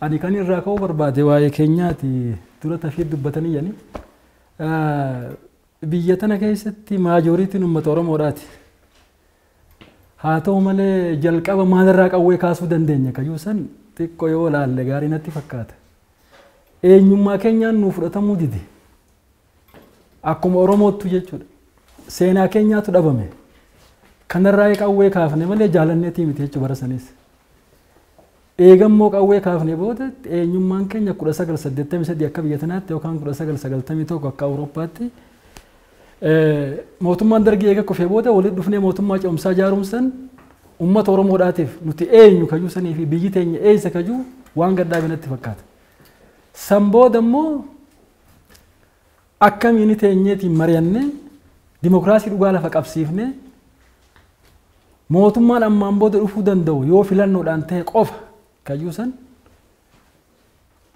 Ani kan irraa ka'uu barbaade waa'ee keenyaati dura tafii dubbatanii jedhani. Biyya tana keessatti maajoriitiin uummata Oromoodhaati. Haa ta'u malee jalqaba maalirraa qawwee kaasuu dandeenya kayyuu san xiqqoo yoo laalle gaarii natti fakkaata. Eenyummaa keenyaan nuu fudhatamuu dide. Akkuma Oromoottu jechuudha. Seenaa keenyaatu dhabame. Kanarraa qawwee kaafne malee jaalanneetii miti jechuudha bara sanis. Eegammoo qawwee kaafne booda eenyummaan keenya 1983 akka biyya tanaatti yookaan 1991 akka Awurooppaatti mootummaan dargii eega kufee booda walitti dhufnee mootummaa ce'umsaa ijaarumsan uummata Oromoodhaatiif nuti eenyu kayyuu sanii fi biyyi teenya eessa kayyuu waan gadhaabe natti fakkaata. San booda immoo akkamiin teenyeetiin mari'annee dimokiraasii dhugaa lafa qabsiifnee mootummaan ammaan booda dhufuu danda'u yoo filannoodhaan ta'e qofa kayyuu san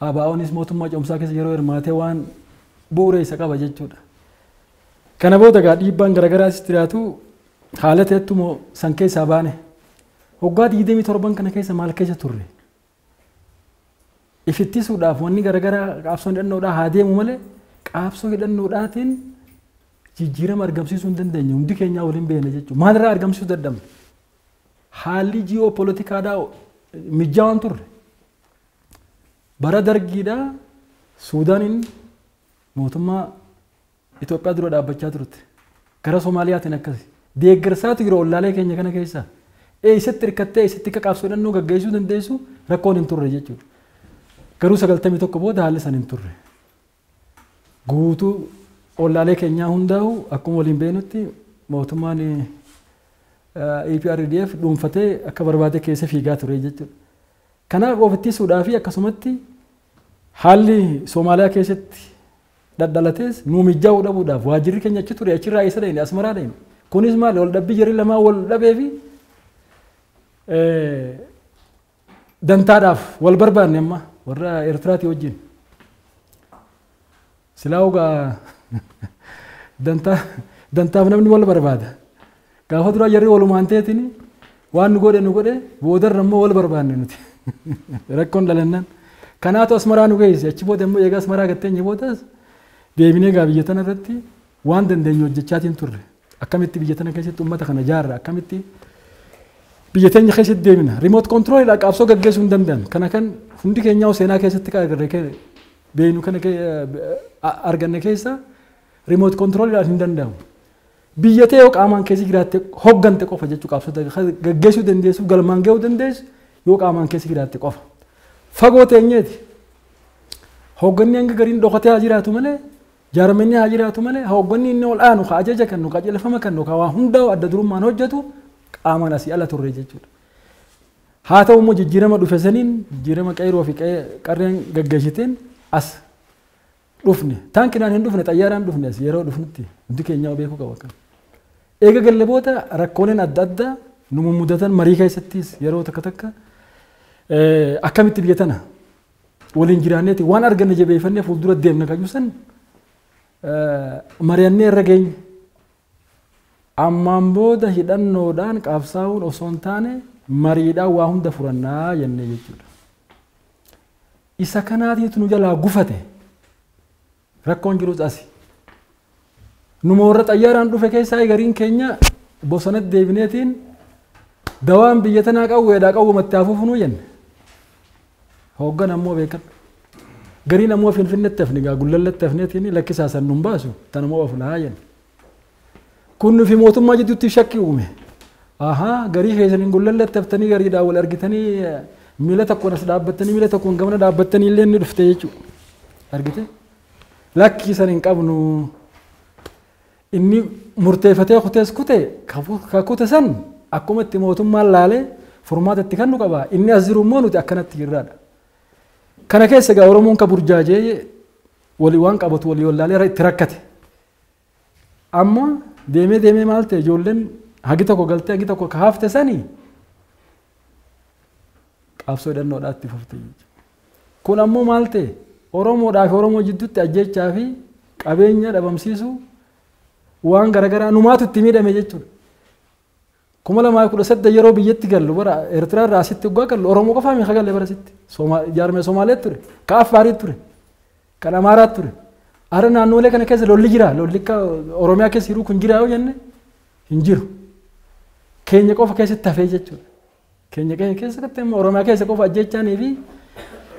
ABO'nis mootummaa ce'umsaa keessa yeroo hirmaatee waan bu'uura isa qaba jechuudha. Kana booda egaa dhiibbaan garagaraas jiraatu haala ta'ettumoo san keessaa baane. Waggaa 27 kana keessa maal keessa turre? Ifittisuudhaaf wanni garagaraa qabsoo hidhannoodhaa haa deemu malee qabsoo hidhannoodhaatiin jijjiirama argamsiisuu hin dandeenye hundi keenyaa waliin beekna jechuudha. Maalirraa argamsiisuu dadhabne? Haalli ji'oopolitikaadhaa mijaawaan turre. Bara dargiidhaa Suudaaniin mootummaa Itoophiyaa dura dhaabbachaa turte. Gara Soomaaliyaatiin akkasi. Deeggarsaatu yeroo ollaalee keenya kana keessa eessatti hirkattee eessatti akka qabsoo hidhannoo gaggeessuu dandeessu rakkoon hin turre jechuudha. Garuu 91 booda haalli san hin turre. Guutuu ollaalee keenyaa hundaa'u akkuma waliin beeknutti mootummaan EPRDF dhuunfatee akka barbaade keessa fiigaa ture jechuudha. Kanaaf of ittisuudhaa fi akkasumatti haalli Soomaaliyaa keessatti dhadhalatees nuu mijaa'uu dhabuudhaaf waajjirri keenya achi ture achirraa eessa dhayne Asmaraa dhayne. Kunis maali wal dhabbii jarri lamaa wal dhabee fi dantaadhaaf wal barbaanne amma warra Eertiraatii wajjin. Silaa ogaa dantaaf namni wal barbaada. Gaafa duraa jarri walumaan ta'eetiin waan nu godhe nu godhe boodarra immoo wal barbaanne nuti. Rakkoon dhalannaan. Kanaatu Asmaraa nu geesse achi booda immoo egaa Asmaraa gatteenye boodas deebinee egaa biyya tana irratti waan dandeenyu hojjechaatiin turre. Akkamitti biyya tana keessatti uummata kana jaarra akkamitti biyya teenya keessatti deemina. Remote control qabsoo gaggeessuu hin danda'an. Kana kan hundi keenyaa seenaa keessatti kan agarre beeknu kana arganne keessa remote control hin danda'amu. Biyya ta'e yoo qaamaan keessa jiraatte hoggante qofa jechuu qabsoo gaggeessuu dandeessu galmaan gahuu dandeessu yoo qaamaan keessa jiraatte qofa. Fagoo teenyeeti. Hogganni hanga gariin dhokatee haa jiraatu malee jaarmanni haa jiraatu malee hogganni inni ol aanu ka ajaja kennu ka qajeelfama kennu ka waa hundaa adda durummaan hojjetu qaamaan asii ala turre jechuudha. Haa ta'u immoo jijjiirama dhufe saniin jijjiirama qeerroo fi qarreen gaggeessiteen as dhufne. Taankinaan hin dhufne xayyaaraan dhufne as yeroo dhufnutti hundi keenyaa beekuu qaba kan. Eega galle booda rakkooleen adda addaa nu mummudatan marii keessattis yeroo takka takka akkamitti biyya tana waliin jiraanneeti waan arganne jabeeffannee fuuldura deemna kayyuu san mari'annee irra geenye. Ammaan booda hidhannoodhaan qabsaa'uun osoo hin taane mariidhaan waa hunda furannaa jennee jechuudha. Isa kanaatiitu nu jalaa gufate rakkoon jirus asi. Numa warra xayyaaraan dhufe keessaa gariin keenya bosonatti deebineetiin dawaan biyya tanaa qawweedhaa qawwumatti hafuuf nuu jenne. Hooggan ammoo beekadhu. Gariin ammoo Finfinneetti hafne gaa Gullallatti hafneetiin lakkisaa san nun baasu tanuma of lahaa jenne. Kun nufi mootummaa jidduutti shakkii uume. Ahaa garii keessaniin Gullallatti haftanii gariidhaan wal argitanii miila tokkoon as dhaabbattanii miila tokkoon gamana dhaabbattanii illee ni dhufte jechuudha. Argite? Lakkii san hin qabnu. Inni murteeffatee kutees kute ka kute san akkuma itti mootummaan laalee furmaata itti kennu qaba. Inni as jiru immoo nuti akkanatti jirraadha. Kana keessa egaa Oromoon ka burjaajee walii waan qabatu walii wallaalee itti rakkate. Amma deemee deemee maal ta'e ijoolleen hagi tokko galtee hagi tokko ka hafte sanii qabsoo hidhannoodhaa itti fufte jechuudha. Kun ammoo maal ta'e Oromoodhaa fi Oromoo jidduutti ajjechaa fi qabeenya dhabamsiisuu waan garagaraa numaatu itti miidhame jechuudha. 2018 yeroo biyyatti gallu bara Eertiraa irraa asitti waggaa gallu Oromoo qofaa meeqa galle bara asitti jaarmee Somaaliyaa ture, ka Affaarii ture, kan Amaaraa ture. Ara naannolee kana keessa lolli jira, lolli akka Oromiyaa keessa jiru kun jira yoo jenne hin jiru. Keenya qofa keessatti hafee jechuudha. Keenya keessatti immoo Oromiyaa keessa qofa ajjechaanii fi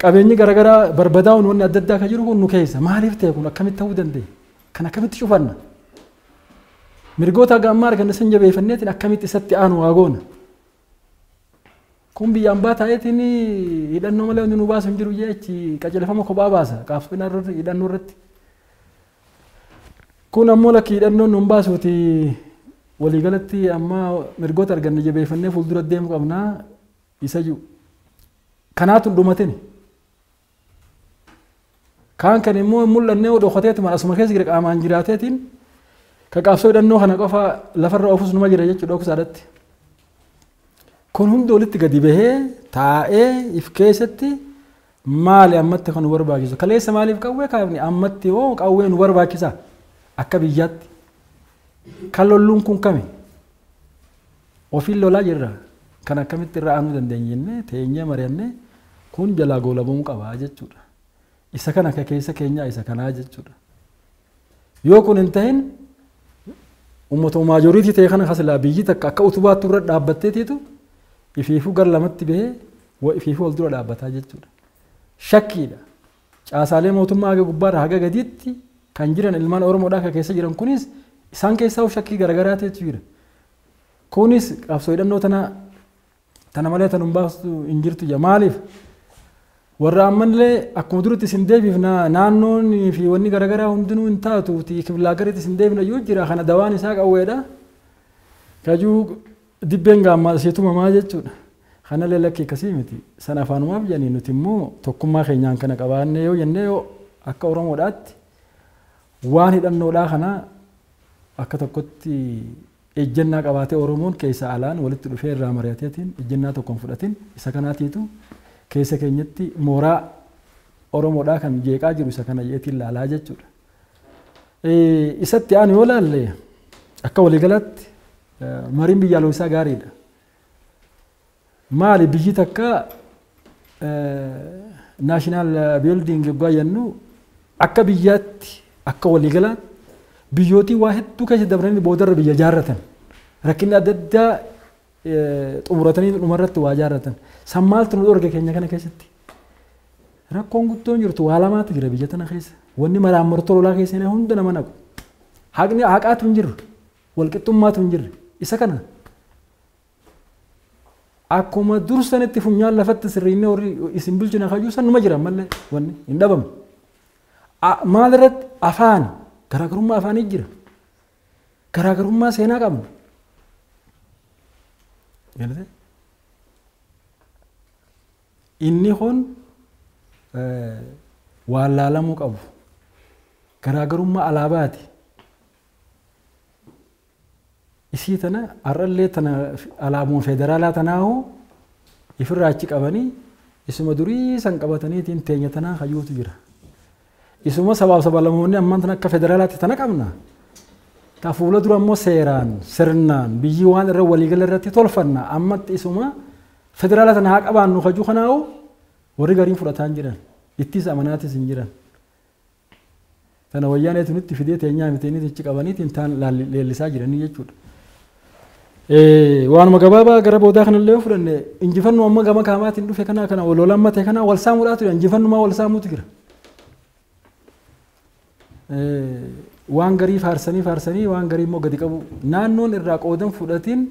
qabeenyi garaagaraa barbadaa'uun wanni adda addaa kan jiru kun nu keessa. Maaliif ta'e kun akkamitti ta'uu danda'e? Kan akkamitti cufanna? Mirgoota haga ammaa arganne san jabeeffanneetiin akkamitti isatti aanu waa goona? Kun biyya ambaa taa'eetiin hidhannoo malee wanti nu baasu hin jiru jechi qajeelfama kophaa baasa qaabsoo hidhannoo irratti. Kun ammoo lakki hidhannoon nu baasuuti waliigalatti amma mirgoota arganne jabeeffannee fuuldura deemuu qabnaa isa jiru. Kanaatu hin dhumatini. Kaan kan immoo mul'annee dhokateetuma asuma keessa jira qaamaan jiraateetiin ka qaabsoo hidhannoo kana qofa lafarra oofus numa jira jechuudha dhoksaadhatti. Kun hundi walitti gadi bahee taa'ee if keessatti maali ammatti kan nu barbaachisu? Kaleessa maaliif qawwee kaafne ammatti hoo qawwee nu barbaachisa akka biyyaatti? Kan lolluun kun kami? Ofiin lolaa jirra. Kan akkamitti irraa aanuu dandeenya jennee teenyee mari'annee kun jalaa goolabamuu qaba jechuudha. Isa kana akka keessa keenyaa isa kanaa jechuudha. Yoo kun hin ta'in uummata maajoriitii ta'e kana kasilaa biyyi takka akka utubaatti irra dhaabbatteetiitu ifiifuu gara lamatti bahee ifiifuu wal dura dhaabbataa jechuudha. Shakkiidha. Caasaalee mootummaa haga gubbaarraa haga gadiitti kan jiran ilmaan Oromoodhaa akka keessa jiran kunis isaan keessaa shakkii garaagaraa ta'etu jira. Kunis qabsoo hidhannoo tana malee tan hin baastu hin jirtu jira. Maaliif? Warra ammallee akkuma duritti isin deebifna naannoon fi wanni garaagaraa hundinuu hin taatuuti kibilaa gariitti isin deebifna iyyuu jira. Kana dawaan isaa qawweedha. Kajuu dibbeen gaammaa isheetu mamaa jechuudha. Kanallee lakkii akkasii miti. Sana afaanumaaf jedhanii nuti immoo tokkummaa keenyaan kana qabaannee yoo jennee yoo akka Oromoodhaatti waan hidhannoodhaa kana akka tokkotti ejjennaa qabaatee Oromoon keessa alaan walitti dhufee irraa mari'ateetiin ejjennaa tokkoon fudhatin isa kanaatiitu keessa keenyatti mooraa Oromoodhaa kan jeeqaa jiru isa kana jeetiin laalaa jechuudha. Isatti aanu yoo laalle akka waliigalaatti mariin biyyaalessaa gaariidha. Maali biyyi takka naashinaal biildiing yoggaa jennu akka biyyaatti akka waliigalaatti biyyootii waa hedduu keessa dabranii boodarra biyya jaarratan. Rakkinni adda addaa xumuratanii dhumarratti waa jaarratan. San maaltu nu dhorge keenya kana keessatti? Rakkoon guddoon jirtu waa lamaatu jira biyya tana keessa. Wanni maraammartoo lolaa keessa hunda nama naqu. Haqni haqaatu hin jirru. Walqixxummaatu hin jirre. Isa kana akkuma dursanitti funyaan lafatti sirriinnee warri isin bulchina kayyuu san numa jira mallee wanni hin dhabamu. Maal irratti afaan garaagarummaa afaanii jira. Garaagarummaa seenaa qabna. Inni kun waan laalamuu qabu. Garaagarummaa alaabaati. Isii tana har'allee tana alaabuma federaalaa tanaahuu ifirraa achi qabanii isuma durii san qabataniitiin teenya tanaa hayyuutu jira. Isuma sabaaf sablammoonni ammaan tana akka federaalaatti tana qabna. Ta fuula dura immoo seeraan sirnaan biyyi waan irra waliigala irratti tolfanna ammatti isuma federaala tana haa qabaannu hajuu kanaa'u warri gariin fudhataa hin jiran ittis amanaatis hin jiran. Tana wayyaaneetu nutti fidee teenyaa miti achi qabaniitiin taan leellisaa jiranii jechuudha. Waanuma gabaabaa gara boodaa kanallee yoo fudhanne injifannoo amma gama kaamaatiin dhufe kanaa kana wal lolaan matee kanaa wal saamuudhaatu jira injifannumaa wal saamuutu jira. Waan garii faarsanii waan garii immoo gadi qabu naannoon irraa qoodan fudhatiin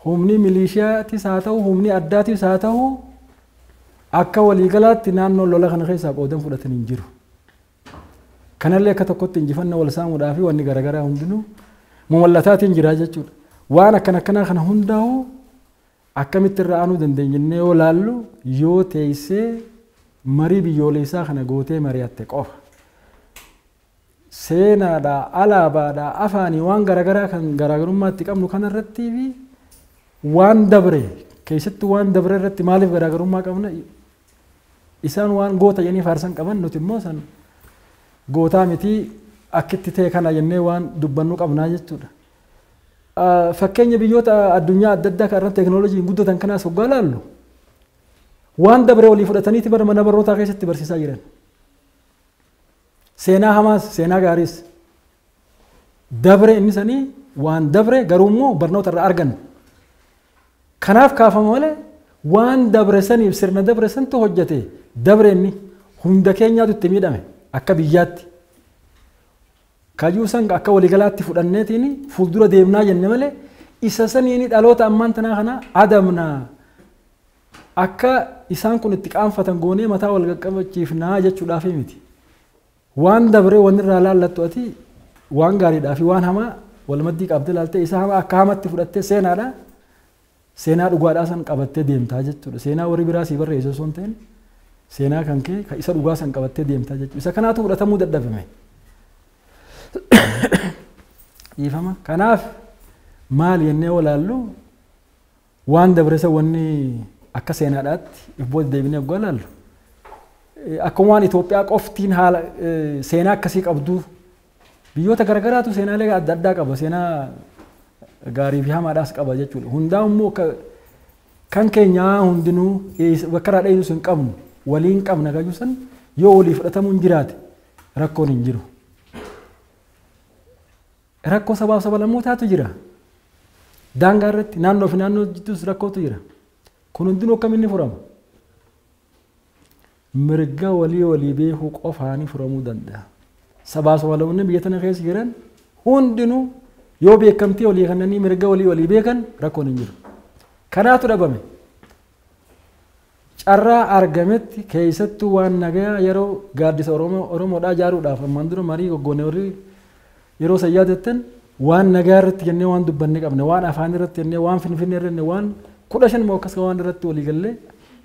humni milishiyaattis haa ta'u humni addaatis haa ta'u akka waliigalaatti naannoon lola kana keessaa qoodan fudhatan hin jiru. Kanallee akka tokkotti injifannoo wal saamuudhaa fi wanni garaagaraa hundinuu mumallataatiin jira jechuudha. Waan akkana akkanaa kana hundaa'u akkamitti irra aanuu dandeenya yoo laallu yoo teessee marii biyyoolessaa kana gootee mari'atte qofa. Seenaadhaa, alaabaadhaa, afaanii waan garaagaraa kan garaagarummaatti qabnu kanarrattii fi waan dabre keessatti waan dabre irratti maaliif garaagarummaa qabna isaan waan goota jedhanii faarsan qaban nuti immoo san gootaa miti akkitti ta'e kana jennee waan dubbannu qabnaa jechuudha. Fakkeenya biyyoota addunyaa adda addaa kan irratti teekinooloojiin guddatan kanaas hoggaa laallu waan dabre walii fudhataniiti bara mana barnootaa keessatti barsiisaa jiran. Seenaa hamaas seenaa gaariis dabre inni sanii waan dabre garuu immoo barnoota irraa arganna. Kanaaf kaafama malee waan dabre saniif sirna dabre santu hojjete dabre inni hunda keenyaatu itti miidhame akka biyyaatti. Kayyuu san akka waliigalaatti fudhanneetiin fuuldura deemnaa jenne malee isa saniin dhaloota ammaan tanaa kana adamnaa akka isaan kun itti qaanfatan goonee mataa wal qaqqabachiifnaa jechuudhaaf miti. Waan dabre wanni irraa laallattu ati waan gaariidhaa fi waan hamaa wal maddii qabdee laaltee isa hamaa akka hamaatti fudhattee seenaadha. Seenaa dhugaadhaa san qabattee deemtaa jechuudha. Seenaa warri biraa sii barreessu osoo hin ta'in seenaa kan kee isa dhugaa san qabattee deemtaa jechuudha. Isa kanaatu fudhatamuu dadhabame. Dhiifama. Kanaaf maal jennee walaallu waan dabre san wanni akka seenaadhaatti if booda deebinee waggaa laallu. Akkuma waan Itoophiyaa qoftiin haala seenaa akkasii qabdu biyyoota garagaraatu seenaalee adda addaa qaba. Seenaa gaarii fi hamaadhaas qaba jechuudha. Hundaa immoo kan keenyaa hundinuu bakka irraa dheeysus hin qabnu waliin qabna kayyuu san yoo walii fudhatamuun jiraate rakkoon hin jiru. Rakkoo sabaaf sablammootaatu jira. Daangaa irratti naannoo fi naannoo jidduus rakkootu jira. Kun hundinuu akkamiin furama? Mirga walii walii beekuu qofaanii furamuu danda'a. Sabaaf sablammoonni biyya tana keessa jiran hundinuu yoo beekamtii walii kennanii mirga walii walii beekan rakkoon hin jiru. Kanaatu dhabame. Carraa argametti keessattuu waan nagayaa yeroo gaaddisa Oromoodhaa ijaaruudhaaf ammaan dura marii goggoone warri yeroo san yaadattan waan nagaa irratti jennee waan dubbanne qabne waan afaan irratti jennee waan finfinnee irratti waan 15 moo akkas waan irratti walii gallee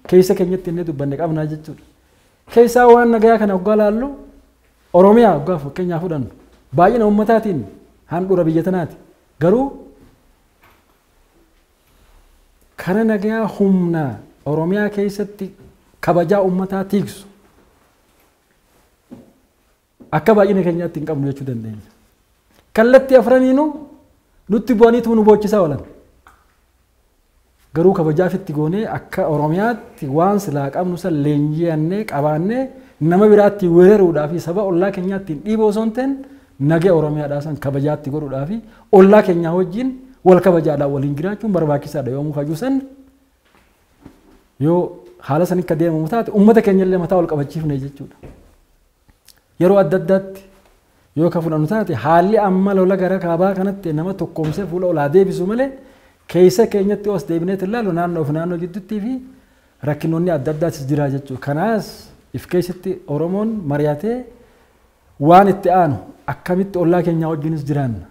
keessa keenyatti jennee dubbanne qabnaa jechuudha. Keessaa waan nagayaa kana hoggaa laallu Oromiyaa hoggaa fakkeenyaa fudhannu baay'ina uummataatiin handhuura biyya tanaati. Garuu kana nagayaa humna Oromiyaa keessatti kabajaa uummataa tiiksu akka baay'ina keenyaatti hin qabnu jechuu dandeenya. Kallattii afraniinuu nutti bu'aniitu nu boochisaa oolan. Garuu kabajaaf itti goonee akka Oromiyaatti waan silaa qabnu san leenji'annee qabaannee nama biraatti weeraruudhaa fi saba ollaa keenyaatti hin dhiiboo osoo hin ta'in nagee Oromiyaadhaa san kabajaatti godhuudhaa fi ollaa keenyaa wajjin wal kabajaadhaan waliin jiraachuun barbaachisaadha yoomuu kayyuu san yoo haala san akka deemamu taate uummata keenyallee mataa wal qabachiifne jechuudha. Yeroo adda addaatti yoo ka fudhannu taate haalli amma lola gara kaabaa kanatti nama tokkoomsee fuula olaa deebisu malee keessa keenyatti os deebinee ilaalu naannoo fi naannoo gidduutti fi rakkinoonni adda addaatis jira jechuudha. Kanaas if keessatti Oromoon mari'atee waan itti aanu akkamitti ollaa keenyaa wajjinis jiraanna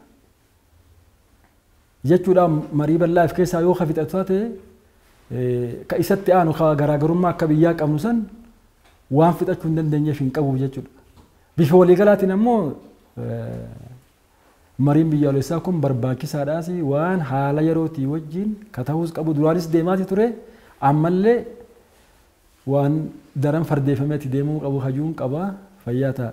jechuudha. Marii bal'aa if keessaa yoo ka fixatu taate ka isatti aanu ka garaagarummaa akka biyyaa qabnu san waan fixachuu hin dandeenyeef hin qabu jechuudha. Bifa waliigalaatiin ammoo mariin biyyaalessaa kun barbaachisaadhaas waan haala yerootii wajjin ka ta'uus qabu duraanis deemaati ture ammallee waan daran fardeeffameeti deemuu qabu hajuun qaba fayyaa ta'a.